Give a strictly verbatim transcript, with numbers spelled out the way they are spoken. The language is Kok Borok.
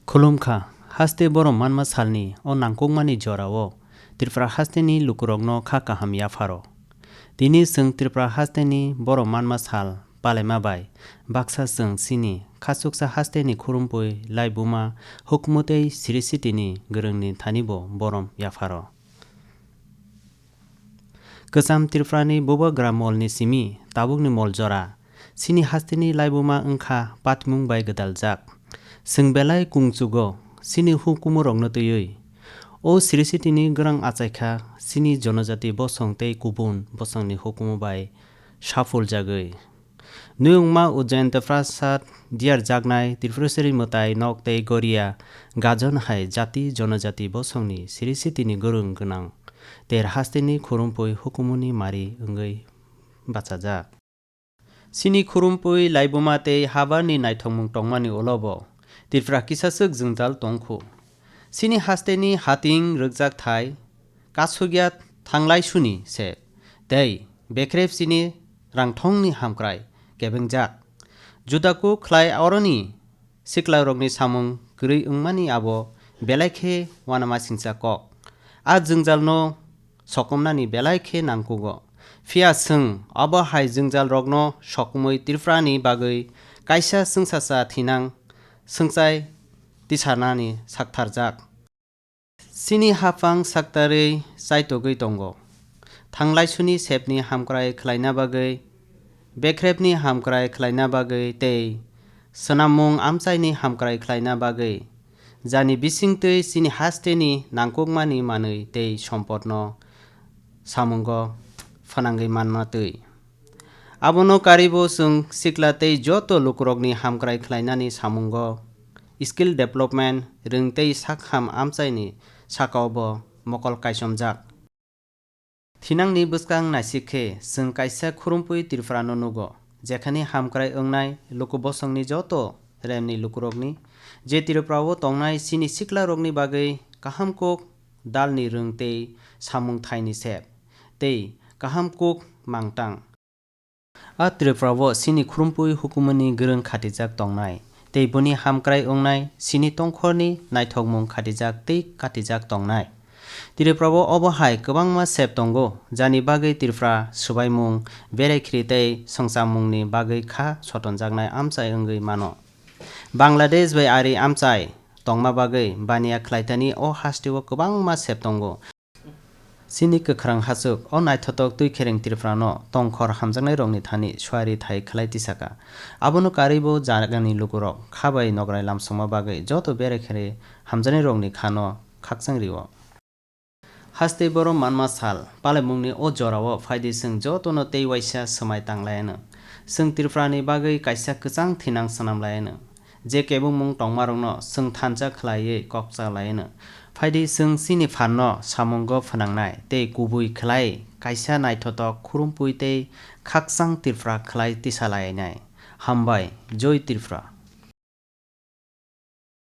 Khulumkha, haste borom manma salni o nangkukmani jorao Tripura hasteni lukurokno kha kaham yapharo. Tini chwng Tripura hasteni borom manma sal palaima bai baksa chwng chini khachuksa hasteni khurumpui laibuma hukumu tei siri sitini gwrwngni thanibo borom yapharo. Kwcham Tripurani bubagra molni simi tabukni mol jora chini hasteni laibuma wngkha patimung bai gwdaljak. Chwng belai kungchugo chini hukumurokno twiwi. O siri sitini gwrang achaikha chini jonojati bosong tei kubun bosongni hukumu bai saphuljagwi. Nuyungma Ujjayanta Prasad diyarjaknai Tripureshwari mwtai nok tei Goria gajon hai jati jonojati bosongni siri sitini gwrwng gwnang ter hasteni khurumpui hukumuni mari wngwi bachajak. Chini khurumpui laibuma tei habarni naithokmung tongmani ulobo Tripura kisaswk jwngjal tongkhu. Chini hasteni hating rwkjak thai kasugya thanglai suni se tei bekrep chini rangthongni hamkrai kebengjak. Juda kuk khlai oroni siklarokni samung kwrwi wngmani abo belai khe uanamasingcha kok. A jwngjalno sokomnani belai khe nangkugo. Phiya chwng abo hai jwngjalrokno sokomwi Tripurani bagwi kaisa chwngsacha thinang swngchai tisarnani saktharjak. Chini haphang saktarwi chaitogwi tongo. Thanglai suni sepni hamkrai khlaina bagwi, bekrepni hamkrai khlaina bagwi tei swnammung amchaini hamkrai khlaina bagwi, jani bisingtwi chini hasteni nangkukmani manwi tei sompotno samungo phanangwi manna twi. Abono karibo chwng sikla tei joto lukurokni hamkrai khlainani samungo skill development, rwng tei sakham amchaini sakaobo mokol kaichomjak. Thinangni bwskang naisik khe chwng kaisa khurumpui Tripurano nugo, jekhani hamkrai wngnai luku bosongni joto remni lukurokni, je Tripurao tongnai chini siklarokni bagwi kaham kuk dalni rwng tei samung thaini sep tei kaham kuk mangtang. A Tripurao chini khurumpui hukumuni gwrwng khatijak tongnai tei boni hamkrai wngnai chini tongkhorni naithokmung khatijak tei katijak tongnai. Tripurao obo hai kwbangma sep tongo, jani bagwi Tripura swbaimung, berai khiri tei swngchamungni bagwi kha sotonjaknai amchai wngwi mano. Bangladesh bai ari amchai tongma bagwi baniya khlaitani o hasteo kwbangma sep tongo. Chini kwkhrang hachwk o naithotok twi khereng Tripurano tongkhor hamjaknairokni thani suari thai khlai tisaka. Abono karwibo jagani lukurok kha bai nokrai lamsongma bagwi joto berai khiri hamjaknairokni khano khakchang rio. Haste borom manma sal palaimungni o jorao phaidi chwng jotono tei waisa swmai tanglaiyano. Chwng Tripurani bagwi kaisa kwchang thinang swnamlaiyano. Je kebengmung tongmarokno chwng thansa khlaiwi kokcha laino. Phaidi chwng chini phanno samungo phnangnai tei kubui khlai kaisa naithotok khurumpui tei khakchang Tripura khlai tisalainai. Hambai, Joi Tripura.